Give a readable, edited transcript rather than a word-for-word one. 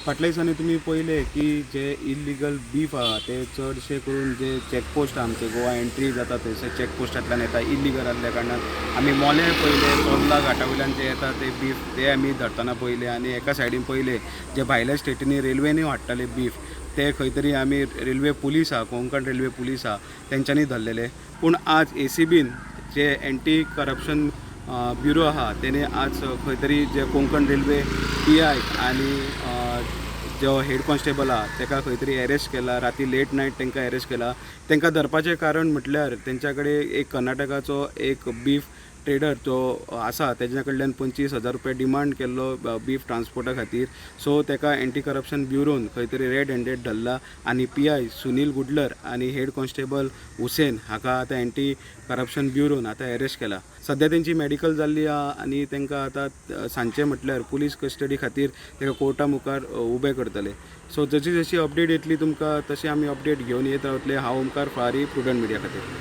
फाटल्या दिसांनी तुमी पळयलें की जे इलिगल बीफ आहा ते चडशे करून जे चॅकपोस्ट आमचे गोवा एंट्री जाता थंयसर चॅकपोस्टांतल्यान येता इलिगल आसल्या कारणान. आमी मोले पळयले, चोर्ला घाटा वयल्यान जे येता ते बीफ ते आमी धरतना पळयले आनी एका सायडीन पळयले जे भायल्या स्टेटींनी रेल्वेनी हाडटाले बीफ ते खंय तरी आमी रेल्वे पुलीस आहा, कोंकण रेल्वे पुलीस आहा, तेंच्यांनी धरलेले. पूण आज एसीबीन जे एंटी करप्शन ब्युरो आहा तेणे आज खंय तरी जे कोंकण रेल्वे पीआय आनी जो हेड कॉन्स्टेबल आहा तेका खंय तरी एरेस्ट केला. राती लेट नायट तांकां एरेस्ट केला. तांकां धरपाचें कारण म्हटल्यार तेंच्या कडेन एक कर्नाटकाचो एक बीफ ट्रेडर जो आसा तेज्या कडल्यान 25,000 रुपया डिमांड केल्लो बीफ ट्रान्सपोर्टा खातीर. सो तेका एंटी करप्शन ब्युरोन खंय तरी रेड हँडेड धरला आनी पीआय सुनील गुडलर आनी हेड कॉन्स्टेबल हुसेन हाका आतां एंटी करप्शन ब्युरोन आतां एरेस्ट केला. सद्या तेंची मेडिकल जाल्ली आहा आनी तांकां आतां सांजचे म्हटल्यार पुलीस कस्टडी खातीर ताका कोर्टा मुखार उबे करतले. सो जशी जशी अपडेट येतली तुमकां तशी आमी अपडेट घेवन येत रावतले. हांव ओमकार फळारी, प्रुडंट मिडिया खातीर.